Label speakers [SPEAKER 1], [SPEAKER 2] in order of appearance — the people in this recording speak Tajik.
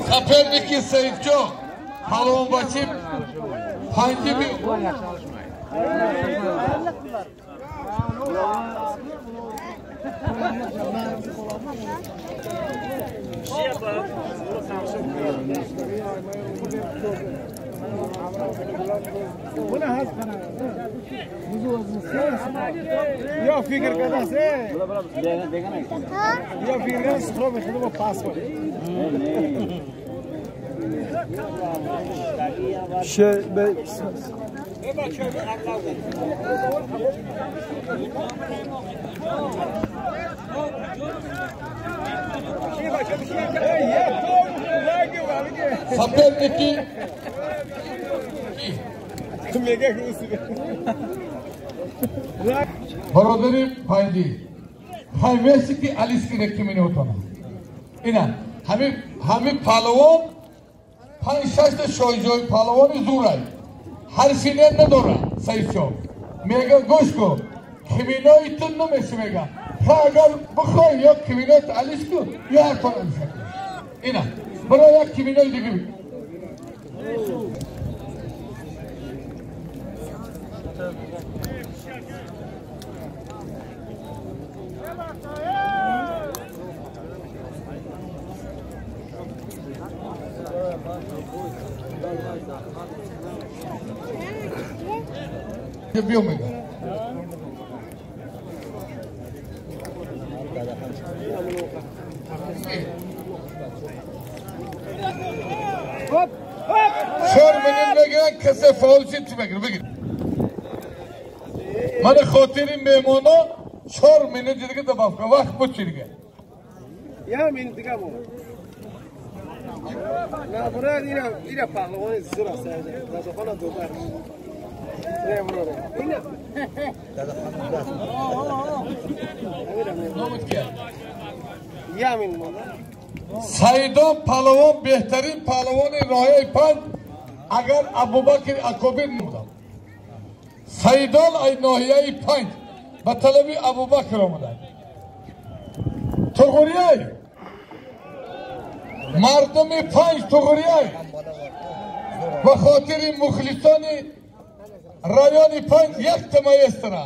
[SPEAKER 1] Соперники Саидҷон палвонбачи панҷими
[SPEAKER 2] یا فکر کرده است یا فکر کرده است خراب خودم پاس کنه
[SPEAKER 1] Соперники бародари панҷӣ ҳамеси ки алиски ректи минутона ина ҳами палвон панҷ шашта шоҳиҷои палвони зурай ҳарфине надора Саидшоҳ мега гӯш кун киминои ту намеси мега та агар бихоҳӣ ё киминои ту алис кун ё ҳартон алиса кун ина баро як киминои дига биё мега чор минут мегиранд касе фаол шид чӣ мегирад бигир мани хотири меҳмонон 4 минути дига добавка вақт буд чи дига
[SPEAKER 2] я минут дига буд набурад ира паҳлавони зур аст дадохона дубар
[SPEAKER 1] Саидон палавон беҳтарин палавони ноҳияи панҷ агар Абубакр Акобир будам. Саидон ай ноҳияи панҷ ба талаби Абубакр омаданд. Туғурияй мардуми панҷ туғурияй ба хотири мухлисони райони панҷ як тамаестра.